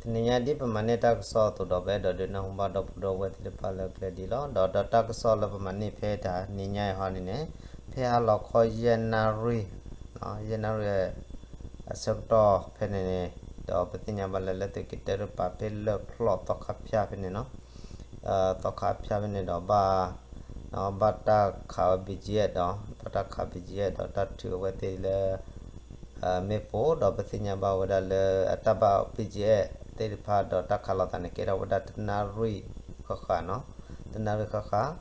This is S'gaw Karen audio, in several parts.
တနံၤညါဒ်ပမၤန့ၢ်တၢ်ကစီၣ်အသိးဒီး ပအဲၣ်ဒိးဒုးနၢ်ဟူဘၣ်ဒီပုၢ်ဒီဝဲၢ်သ့ၣ်တဖၣ်လၢကျဲဒ်လီၤ. ဒီးတၢ်ကစီၣ်လၢပမၤန့ၢ်ဖဲတနံၤညါအံၤဟီန့ၣ်န့ၣ် ဖဲဟါလီၤခီယဲၢ်နၣ်ရံၣ်, ယဲၢ်နၣ်ရံၣ်အဆၢကတီၢ်ဖဲန့ၣ်န့ၣ်, ဒီးပသ့ၣ်ညါဘၣ်လၢ လၢသုးက့တၢတကပၤ ဖဲလၢၢ်ချီၣ်သီခါဖၠၣ်ဖဲန့ၣ်နီၤ, သီခါဖၠၣ်ဖဲန့ၣ်ဒီး ဘၣ် ဘၣ်တၢ်ခးဝဲ ဘံၣ်ကၠံၣ်အဲၣ် ဒီး ဘၣ်တၢ်ခး ဘံၣ်ကၠံၣ်အဲၣ် ဒီးတၢ်ထုးအဝဲသ့ၣ်လၢ မ့ၣ်ပိၢ်, ဒီးပသ့ၣ်ညါဘၣ်ဝဲဒၣ်လၢ အတၢ်ဘၣ် ဘံၣ်ကၠံၣ်အဲၣ် သ့ၣ်တဖၣ်ဒီးတၢ်ခးလိာ်သးန့ၣ် ကဲထီၣ်ဝဲဒၣ်တနၣ်ရံၣ်ဃၣ်ဃၣ်နီၤ, တနၣ်ရံၣ်ဃၣ်ဃၣ်.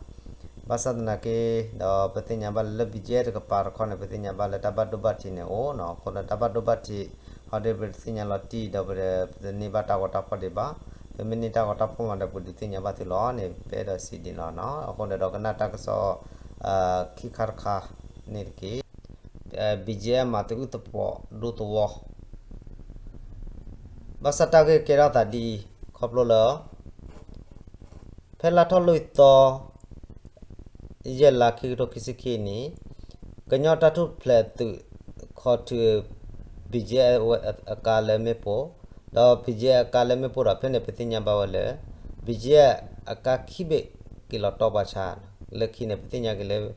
ဘၣ်ဆၣ်သနာ်က့ ဒီးပသ့ၣ်ညါဘၣ်လၢ လၢ ဘံၣ်ကၠံၣ်အဲၣ် တကပၤတခီန့ၣ် ပသ့ၣ်ညါဘၣ်လၢတၢ်ဘၣ်ဒိဘၣ်ထံးန့ၣ်အိၣ်နီၤ, အဃိဒီးတၢ်ဘၣ်ဒိဘၣ်ထံး ဟီဒ်ပတသ့ၣ်ညါလီၤတံၢ်ဒီး ပတန့ၢ်ဘၣ်တၢ်ဂီၤတၢ်ဖီၣ်ဒံးဘၣ်, ပမ့ၢ်န့ၢ်တၢ်ဂီၤတၢ်ဖီၣ်မးဒီး ပဒုးသ့ၣ်ညါဘၣ်သုလီၤန့ၣ် ပအဲၣ်ဒိးစံးဒ်န့ၣ်လီၤနီၤ. အဃိန့ၣ်ဒီးကနၣ်တၢ်ကစီၣ် ခံခါတခါန့ၣ်တက့ၢ်. ဘံၣ်ကၠံၣ်အဲၣ် မၤသကုၤသပှီၤဒူသဝီ ဘၣ်ဆၣ်တၢ်ဂ့ၢ်ကဲထီၣ်သးဒ်အံၤ ခီဖျိလၢ ဖဲလါထီၣ်လွံၢ်သီ ယဲၢ်လါ ခံကထိခံဆံခံနံၣ်, ကညီတၢ်ထူၣ်ဖျဲးသုး ခီၣ်ထံး ဘံၣ်ကၠံၣ်အဲၣ် အကါလၢမ့ၣ်ပိၢ်, ဒီး ဘံၣ်ကၠံၣ်အဲၣ် အကါလၢမ့ၣ်ပိၢ်ဒီး ဖဲန့ၣ် ပသ့ၣ်ညါဘၣ်ဝဲလၢ ဘံၣ်ကၠံၣ်အဲၣ် အကါခံဘ့ၣ် က့ၤလီၤတီပှၤဆါ, လၢခံန့ၣ် ပသ့ၣ်ညါက့ၤလၢ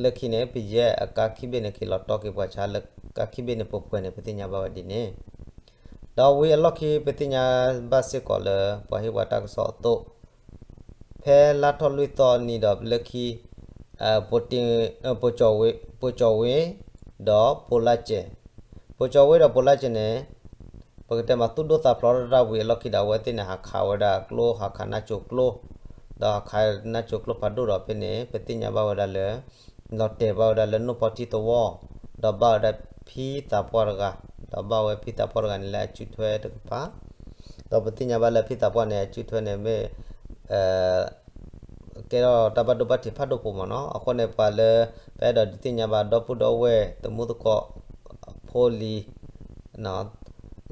လၢခံန့ၣ် ဘံၣ်ကၠံၣ်အဲၣ် အကါခံဘ့ၣ်န့ၣ် က့ၤလီၤတီက့ၤပှၤဆါ လၢကါခံဘ့ၣ်န့ၣ် ပှဲၤပှဲၤန့ၣ် ပသ့ၣ်ညါဘၣ်ဝဲဒ်န့ၣ် ဒီးဝံၤအလီၢ်ခံ ပသ့ၣ်ညါဘၣ်စ့ၢ်ကီးလၢ ပှၤဟ့ၣ်ပှၤတၢ်ကစီၣ်အသိး, ဖဲလါထီၣ်လွံၢ်သီနံၤဒီးလၢခံ ပိ ပိကၠီၤဝ့ ပိကၠီၤဝ့ဒီးပိလါစဲး, ပိကၠီၤဝ့ဒီးပိလါစဲးန့ၣ် ပကတဲမး သူၣ်ဒိၣ်သးဖျိးထီၣ်တၢ်ဝံၤအလီၢ်ခံဒီး အဝဲသ့ၣ်န့ၣ် ဟးခးဝဲဒၣ်ကျိ ဟးခးနါစိၤကျိ, ဒီးဟးခးနါစိၤကျိဖးဒိၣ်ဒီး ဖဲန့ၣ် ပသ့ၣ်ညါဘၣ်ဝဲဒၣ်လၢ လီၤတဲာ်ဘၣ်ဝဲဒၣ်လၢနိၣ်ဖီထံသဝီ, ဒီးဘၣ်ဝဲဒၣ်ဖံသးပှၢ်တဂၤ, ဒီးဘၣ်ဝဲဖံသးပှၢ်တဂၤန့ၣ်လၢအစုထွဲတကပၤ, ဒီးပသ့ၣ်ညါဘၣ်လၢဖံသးပှၢ်န့ၣ် အစုထွဲန့ၣ်မ့ၢ် ကဲထီၣ်တၢ်ဘၣ်ဒိဘၣ်ထံးဖးဒိၣ်ပူၤမးနီၤ. အဃိန့ၣ် ပှၤလၢ ပအဲၣ်ဒိးဒုးသ့ၣ်ညါဘၣ် ဒီပုၢ်ဒီဝဲၢ် သမူသကိး ဖိလံၤ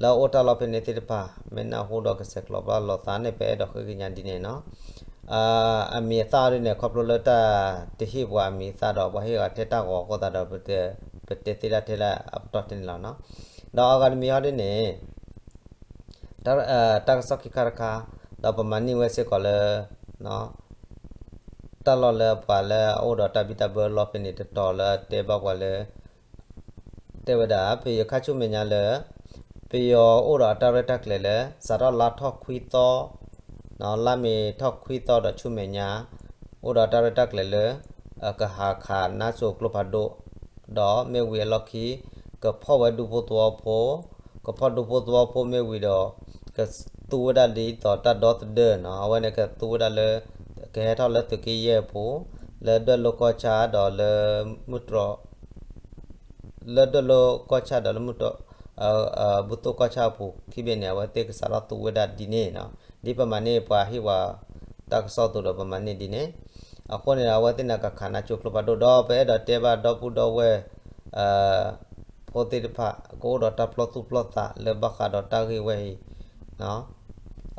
လၢအအိၣ်တၢ်လီၢ်ဖဲန့ၣ်သ့ၣ်တဖၣ် မ့ၢ်နၢ်ဟူဒီးကဆဲးကျိးဘၣ်လိာ်သးန့ၣ် ပအဲၣ်ဒိးဃ့ကညးဒ်န့ၣ်နီၤ. အမံၤအသၣ်ဒ်န့ၣ် ခီဖျိလၢတၢ်တဟ့ၣ်ပှၤအမံၤအသၣ်ဒီး ပှၤဟ့ၣ်အီၤထဲတၢ်ဂီၤအဃိသတးဒီး ပတဲသ့တၢ်ထဲလၢအပတီၢ်ထဲန့ၣ်လီၤနီၤ. ဒီးအဂၤတမံၤဟီဒ်န့ၣ် တၢ်ကစီၣ်ခံခါတခါ, ဒီးပမၤန့ၢ်ဝဲစ့ၢ်ကီးလၢ တၢ်လီၢ်လၢပှၤလၢအအိၣ်ဒီးတၢ်ဘံၣ်တၢ်ဘၢလီၢ်ဖဲန့ၣ်တတီၤလၢအတဲဘၣ်ပှၤလၢ တဲဝဲဒၣ် ပယီၤခါဆူမဲာ်ညါလၢ ပယီၤအိၣ်ဒီးအတၢ်ရဲၣ်တၢ်ကျဲၤလၢ စးထီၣ်လါထီၣ်ခွံသီ, လါမ့ၤထီၣ်ခွံသီဒီးဆူမဲာ်ညါ အိၣ်ဒီးတၢ်ရဲၣ်တၢ်ကျဲၤလၢ ကဟးခးနါစိၤကျိဖးဒိၣ်, ဒီးမ့ၢ်ဝံၤအလီၢ်ခံ ကဖီၣ်ဝဲဒူဖိသဝီဖိ, ကဖီၣ်ဒူဖိသဝီဖိမ့ၢ်ဝံၤဒီး ကသူဝဲဒၣ်ဒ်သိးတၢ်ဒီသဒၢနီၤ, အဝဲန့ၣ်ကသူဝဲဒၣ်လၢ ကဟဲထီၣ်လၢသုးက့ယဲၢ်အပူၤ, လၢဒွဲၣ်လိၤကီၢ်ဆၣ်ဒီးလၢမုၢ်တြီၤ လၢဒွဲၣ်လိၤကီၢ်ဆၣ်ဒီးလၢမုၢ်တြီၤ ဘူၣ်သိကီၢ်ဆၣ်အပူၤခံဘ့ၣ်န့ၣ် အဝဲသ့ၣ်ကစးထီၣ်သူဝဲဒၣ်ဒ်န့ၣ်နီၤ. ဒ်ပမၤန့ၢ်ပှၤဟ့ၣ်ပှၤတၢ်ကစီၣ်အသိးဒီးပမၤန့ၢ်ဒ်န့ၣ်, အဃိန့ၣ်ဒီး အဝဲသ့ၣ်န့ၣ်ကခးနါစိၤကျိဖးဒိၣ်ဒီး ပအဲၣ်ဒိးတဲဘၣ်ဒီပုၢ်ဒီဝဲၢ် ဖိသ့ၣ်တဖၣ် ကအိၣ်ဒီးတၢ်ပျီသူၣ်ပျီသးလၢဘၣ်ဃးဒီးတၢ်ဂ့ၢ်ဝဲအံၤ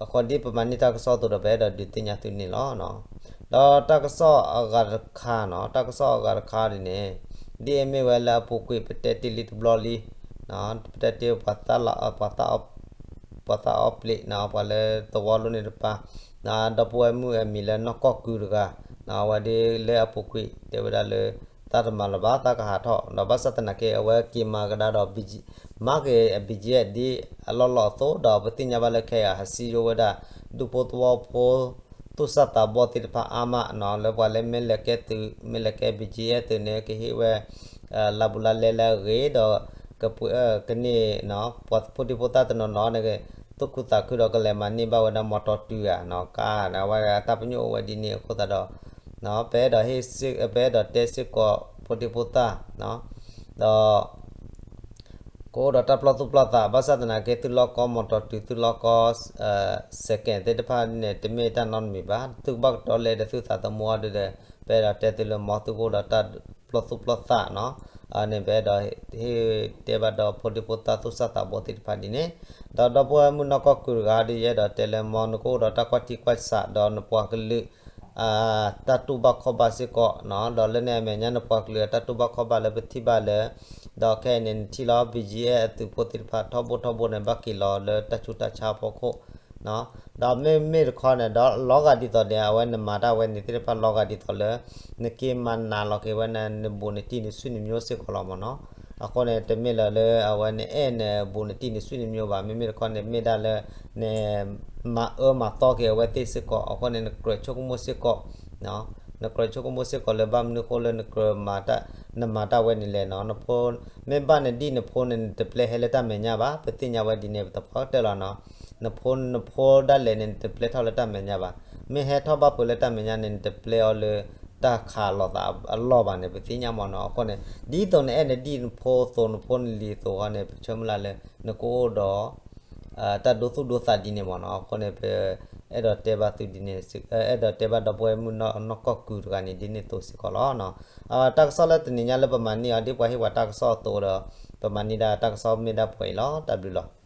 အဃိဒ်ပမၤန့ၢ်တၢ်ကစီၣ်အသိးဒီး ပအဲၣ်ဒိးဒုးသ့ၣ်ညါသုန့ၣ်လီၤ. ဒီးတၢ်ကစီၣ်အဂၤတခါနီၤ, တၢ်ကစီၣ်အဂၤတခါဒ်န့ၣ် ဒ်အမ့ၢ်ဝဲလၢအပူၤကွံာ်ပတဲတ့ၢ်လံတဘျီလံ, ပတဲတ့ၢ် ပှၤသးအီပျံးနီၤ, ပှၤလၢသဝီလိန့ၣ်တပၤ, ဒီပုၢ်ဝဲၢ်မုၣ်အမံၤလၢနီၢ်ကီၢ်ကုၤတဂၤ, အဝဲဒ်လၢအပူၤကွံာ်တဲဝဲဒၣ်လၢ သးတမၤလၢၤဘၣ် သးကဟးထီၣ်, ဒီးဘၣ်ဆၣ်သနာ်က့ အဝဲက့ၤမၤကဒါဒီး မၤက့ၤ ဘံၣ်ကၠံၣ်အဲၣ် ဒ်အလီၢ်လီၢ်အသိး, ဒီးပသ့ၣ်ညါဘၣ်လၢခဲအံၤ ဟးစံယိဝဲဒၣ် ဒူဖိသဝီဖိ သူၣ်စၢ်သးဘီၣ်သ့ၣ်တဖၣ်အါမးနီၤ, လၢပှၤလၢမ့ၢ်လဲၤကဲသုး မ့ၢ်လဲၤကဲ ဘံၣ်ကၠံၣ်အဲၣ် သုးန့ၣ် ကဟ့ၣ်ဝဲ လါဘူးလါလဲလၢအဂ့ၤဒီး ကပှ့ၤ ကန့ၢ် ပှၤဖိဒံဖိသၣ်တနီၤနီၤန့ၣ် သူၣ်ခုသးခုဒီးကလဲၤမၤန့ၢ်ဘၣ်ဝဲဒၣ် မီတီတုၤဧါနီၤ, ကါန့ၣ် အဝဲအတၢ်ပညိၣ်အိၣ်ဝဲဒ်န့ၣ်အဃိသတးဒီး ပအဲၣ်ဒိးဟ့ၣ် ပအဲၣ်ဒိးတဲစ့ၢ်ကီးဖိဒံဖိသၣ် ဒီး ကအိၣ်ဒီးတၢ်ပျီသူၣ်ပျီသး ဘၣ်ဆၣ်သနာ်က့ သုလီၢ်ကီ မီတီတုၤ သုလီၢ်ကီ စဲးကဲး သ့ၣ်တဖၣ်န့ၣ် တမ့ၢ်တၢ်နီတမံၤဘၣ်, သုကဘၣ်ကတီၤလဲဒီးသုသးသမူအီၤဒီး ပအဲၣ်ဒိးတဲသုလၢ မ်သုကအိၣ်ဒီးတၢ်ပျီသူၣ်ပျီသးနီၤ, န့ၣ် ပအဲၣ်ဒိးဟ့ၣ်တဲဘၣ်ဒီးဖိဒံဖိသၣ် သူၣ်စၢ်သးဘီၣ်သ့ၣ်တဖၣ်ဒ်န့ၣ်, ဒီးဒီပုၢ်ဝဲၢ်မုၣ်နီၢ်ကီၢ်ကုၤတဂၤဒီး ယအဲၣ်ဒိးတဲလၢ မ်နကအိၣ်ဒီးတၢ်ကွၢ်ထံကွၢ်ဆး ဒီးနပှၤကလုာ် တၢ်တူၢ်ဘၣ်ခီၣ်ဘၣ်စ့ၢ်ကီးနီၤ, ဒီးလၢန့ၣ်အမဲာ်ညါန့ၣ် ပှၤကလုာ်အတၢ်တူၢ်ဘၣ်ခီၣ်ဘၣ်လၢပထံၣ်ဘၣ်လၢ ဒီးခဲအံၤန့ၣ် နထံၣ်လီၤ ဘံၣ်ယံၣ်အဲၣ် အသုးဖိသ့ၣ်တဖၣ်ထီဘိထီဘိန့ၣ် ဘၣ်က့ၤလီၤလၢတၢ်ဆူးတၢ်ဆါအဖီခိၣ် ဒီးမ့မ့ၢ်တခီန့ၣ် ဒီးလီၤဂာ်ဒ်သိးန့ၣ် အဝဲနမၤတၢ်ဝဲန့ၣ်သ့ၣ်တဖၣ်လီၤဂာ်ဒ်သိးလၢ နက့ၤမၤနးလီၤက့ၤဝဲန့ၣ် နဘူးနတံၢ်နဆွေနမျိုးစ့ၢ်ကီးလီၤမ့ၢ်နီၤ. အဃိန့ၣ် တမ့ၢ်လၢၤလၢအဝဲနအဲၣ်နဘူးနတံၢ်နဆွေနမျိုးဘၣ်, မ့မ့ၢ်တခီန့ၣ် မ့ၢ်ဒၣ်လၢ နမၤအၢမၤသီက့ၤအဝဲသ့ၣ်စ့ၢ်ကီး, အဃိန့ၣ် နကြၢးဆိကမိၣ်စ့ၢ်ကီး နကြၢးဆိကမိၣ်စ့ၢ်ကီးလၢဘၣ်မနုၤအဃိလၢနကြၢးမၤတၢ် နမၤတၢ်ဝဲန့ၣ်လဲၣ်နီၤ. နဖိ မ့ၢ်ဘၣ်နဒံၣ်နဖိန့ၣ် နတပျဲဟဲလၢတၢ်မဲာ်ညါဘၣ်, ပသ့ၣ်ညါဝဲဒ်န့ၣ် ပသဖီကတၢၢ်လီၤနီၤ. နဖိနဖိဒၣ်လဲာ်န့ၣ် နတပျဲထီၣ်လၢတၢ်မဲာ်ညါဘၣ်. မ့ၢ်ဟဲထီၣ်ဘၣ်ဖုးလၢတၢ်မဲာ်ညါန့ၣ် နတပျဲအီၤလၢတၢ်ခးလိာ်သးအလီၢ်ဘၣ်န့ၣ် ပသ့ၣ်ညါမ့ၢ်နီၤ. အဃိန့ၣ် ဒ်သိးနအဲၣ်နဒံၣ်နဖိအသိး နဖိနလံၤအသိးဃီန့ၣ် ပဆၢမုၢ်လၢ်လၢ နကအိၣ်ဒီး တၢ်ဒိသူၣ်ဒိသးဒ်န့ၣ်မ့ၢ်နီၤ. အဃိန့ၣ် ပအဲၣ်ဒိးတဲဘၣ်သုဒ်န့ၣ် အဲၣ်ဒိးတဲဘၣ်ဒီပုၢ်ဝဲၢ်မုၣ်နီၢ်ကီၢ်ကုၤတဂၤန့ၣ် ဒ်န့ၣ်အသိးစ့ၢ်ကီးလီၤ. တၢ်ကစီၣ်လၢတနံၤညါလၢပမၤန့ၢ်အီၤ ဒ်ပှၤဟ့ၣ်ပှၤတၢ်ကစီၣ်အသိးဒီး ပမၤန့ၢ်ဒၣ်တၢ်ကစီၣ်မ့ၢ်ဒၣ်ပှဲၤအံၤလီၤ. တၢ်ဘျုးလီၤ.